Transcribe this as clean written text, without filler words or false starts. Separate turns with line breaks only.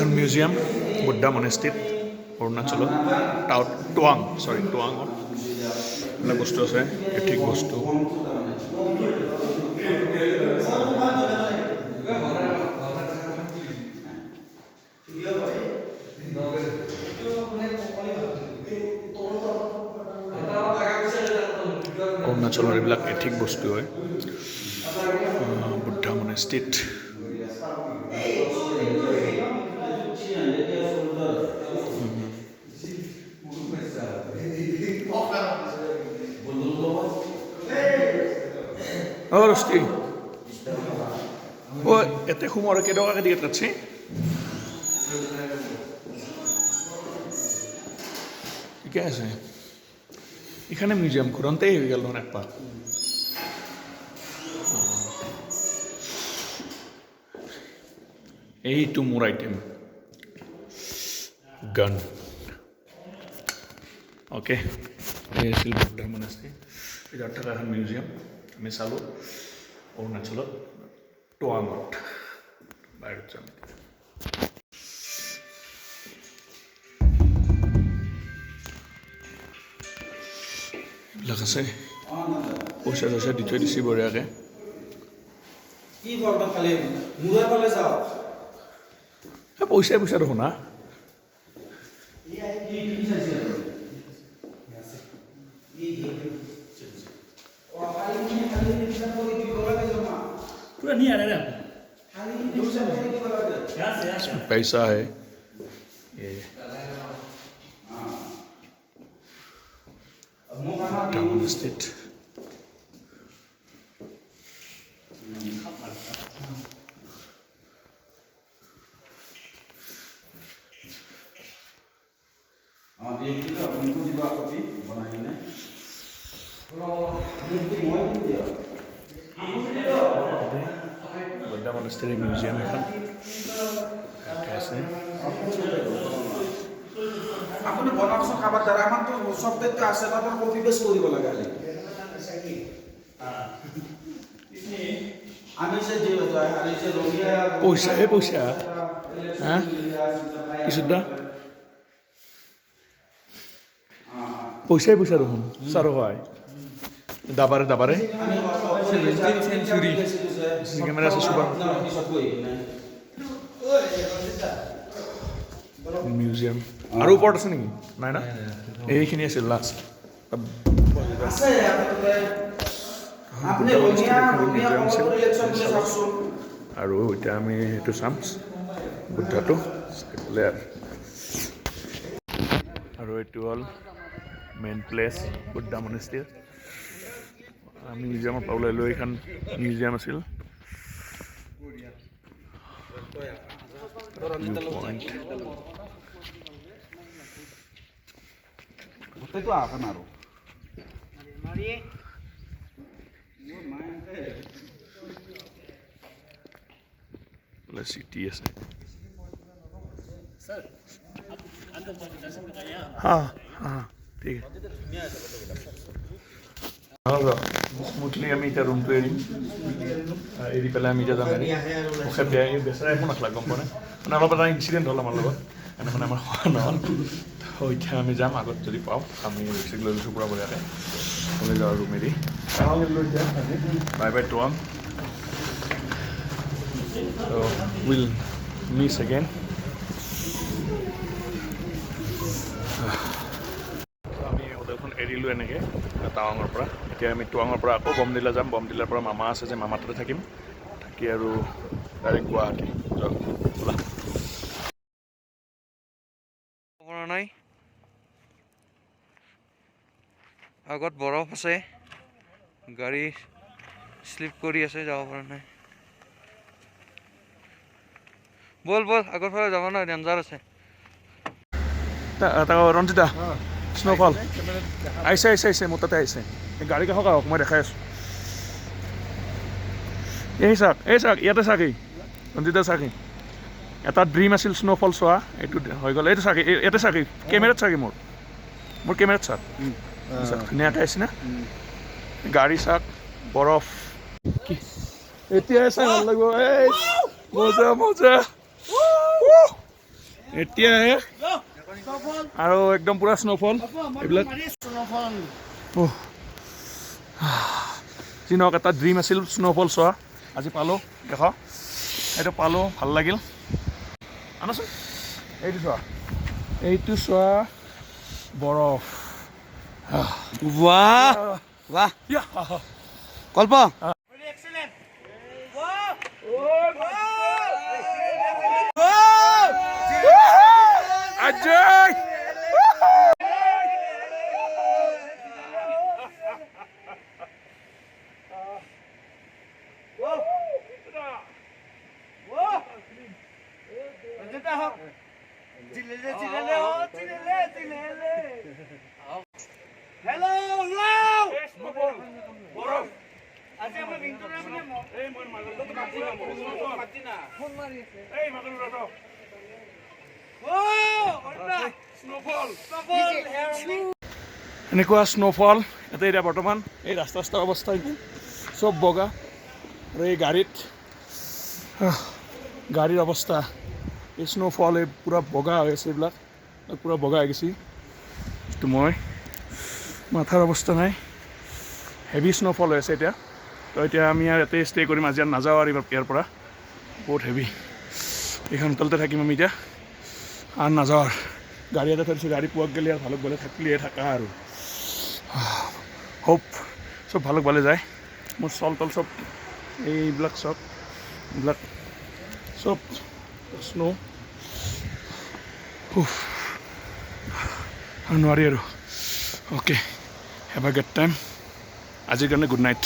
এখন মিউজিয়াম বুদ্ধা মনেষ্টিত, অৰুণাচলত, টাৱাং, চৰি, টাৱাঙত। এইবিলাক বস্তু আছে, এথিক বস্তু। অৰুণাচলৰ এইবিলাক এথিক বস্তু হয়। বুদ্ধা মনেষ্টিত। অ' ৰস্তি, অ' এতে সোমোৱাৰ কেইটকাকৈ টিকেট কাটছি? ঠিকে আছে। এখানে মিউজিয়াম ঘূৰণতেই হৈ গ'ল দেখোন এক পাক। এইটো মোৰ আইটেম গান। অ'কে, এই আছিল বুদ্ধ মনেষ্ট্ৰী, ইয়াত থকা এখন মিউজিয়াম আমি চালোঁ, অৰুণাচলত টাৱাঙত। বাহিৰত যাম। এইবিলাক আছে, পইচা চইচা দি থৈ দিছে বঢ়িয়াকৈ।
কি বলবা, খালি মূৰৰ ফালে চাওক।
এই পইচাই পইচা দেখোন। হা।
কি কি চাইছে?
पूरा नहीं आ रहा है।
पैसा है ये। Town state.
অঁ, এইটো আপুনিও দিব কপি বনাই কিনে। মই দিম দিয়ক।
বুদ্ধা মনেষ্ট্ৰী মিউজিয়াম এখন ইয়াতে আছে।
আপুনি বনাওকচোন কাৰোবাৰ দ্বাৰা। আমাৰতো ছফ্টৱেৰটো আছে, তাৰ কপি পেষ্ট কৰিব লাগে খালি। আমি যে আমি যে ৰঙিয়া
পইচাহে পইচা। হা, পিছত দা, পইচাই পইচা দেখোন চাৰো হয়। দাবাৰে দাবাৰে
চেঞ্চুৰী
কেমেৰা আছে, চুপাৰ মিউজিয়াম। আৰু ওপৰত আছে নেকি? নাই না, এইখিনি আছিল লাষ্ট।
আছে আপুনি ৰঙিয়া ৰঙিয়া কমলপুৰ ইলেকশ্যন বুলি চাওকচোন।
আৰু এতিয়া আমি সেইটো চাম, বুদ্ধাটো চাই পেলাই। আৰু এইটো হ'ল মেইন প্লেচ বুদ্ধা মনেষ্ট্ৰীৰ। আমি মিউজিয়ামৰ পৰা ওলাই লৈ, এইখন মিউজিয়াম আছিল। View point.
গোটেইটো আহা আৰু
চিটি আছে। হা হা, ঠিক আছে। স্মুথলি আমি এতিয়া ৰুমটো এৰিম। এৰি পেলাই আমি এতিয়া যাম। হেৰি মুখে বেয়া, এই বেচেৰা একো নাখলা, গম পোৱা নাই। মানে অলপ এটা ইনচিডেণ্ট হ'ল আমাৰ লগত, সেইকাৰণে মানে আমাৰ খোৱা নহ'ল। তো এতিয়া আমি যাম। আগত যদি পাওঁ, আমি ৰিচিক লৈ লৈছোঁ পূৰা বঢ়িয়াকৈ। লৈ যাওঁ ৰুম এৰি। বাই বাই টাৱাং, will miss again. আমি হোটেলখন এৰিলোঁ এনেকৈ টাৱাঙৰ পৰা। এতিয়া আমি টাৱাঙৰ পৰা আকৌ বমডিলা যাম। বমডিলাৰ পৰা মামা আছে যে, মামা তাতে থাকিম। থাকি আৰু ডাইৰেক্ট গুৱাহাটী যাওক। ওলা।
পৰা নাই। আগত বৰফ আছে, গাড়ী শ্লিপ কৰি আছে, যাব পৰা নাই। ব'ল ব'ল, আগৰ ফালে যাব না, ডেঞ্জাৰ আছে।
ৰঞ্জিতা, স্ন'ফল আহিছে, আহিছে, আহিছে, মোৰ তাতে আহিছে। এই গাড়ী কাষক আহক, মই দেখাই আছোঁ। এই চাওক, এই চাওক, ইয়াতে চাওক। এই ৰঞ্জিতা, চাওক, এই এটা ড্ৰিম আছিল স্ন'ফল চোৱা, এইটো হৈ গ'ল। এইটো চাওক, ইয়াতে চাওক, এই কেমেৰাত চাওক, এই মোৰ কেমেৰাত চাওক। চাওক, ধুনীয়াকৈ আহিছে না? গাড়ী চাওক, বৰফ কি। এতিয়াই চাই ভাল লাগিব। এই মজা মজা। Woo! এতিয়াহে আৰু একদম পূৰা স্ন'ফল এইবিলাক। অহ। যি নহওক, এটা ড্ৰিম আছিল স্ন'ফল চোৱা, আজি পালোঁ। দেখ, এইটো পালোঁ, ভাল লাগিল। আনাচোন, এইটো চোৱা, এইটো চোৱা, বৰফ।
বাহ বাহ।
ইয়া।
কল্প।
অজয়। এনেকুৱা স্ন'ফল ইয়াতে এতিয়া বৰ্তমান। এই ৰাস্তা ৰাস্তাৰ অৱস্থা কি, চব বগা। আৰু এই গাড়ীত গাড়ীৰ অৱস্থা, এই স্ন'ফল, এই পূৰা বগা হৈ আছে, এইবিলাক পূৰা বগা হৈ গৈছে। এইটো মই মাথাৰ অৱস্থা নাই। হেভি স্ন'ফল হৈ আছে এতিয়া। তো এতিয়া আমি আৰু ইয়াতে ষ্টে কৰিম আজি, আৰু নাযাওঁ আৰু ইয়াৰ পৰা। বহুত হেভি। এইখন হোটেলতে থাকিম আমি এতিয়া, আৰু নাযাওঁ আৰু। গাড়ী এটা থৈ দিছোঁ, গাড়ী পোৱাক গ'লে আৰু ভালক ভালে থাকিলেহে থাকা আৰু। হোপ চব ভালক ভালে যায়। মোৰ চল তল চব, এইবিলাক চব, এইবিলাক চব স্ন'। আৰু নোৱাৰি আৰু। Okay, have a good time. আজিৰ কাৰণে গুড নাইট।